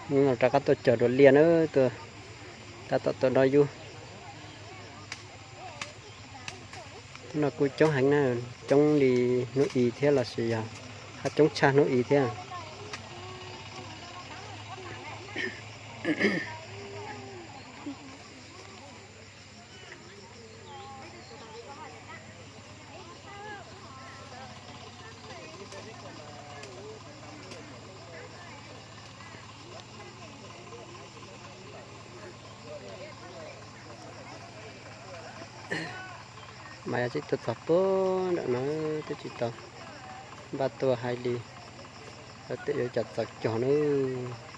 Hnub no rov qab tuaj cog dua liaj na, tuaj tab tom tuaj dob yub. Hnub no kuj coob heev na, coob li hnub i thiab los sis yog haj coob tshaj hnub i thiab. Mas yog tsis tuaj txog puag nram no twb tsis tau npaj tuaj hais li, lawv tias yuav cov txawv cog nawb.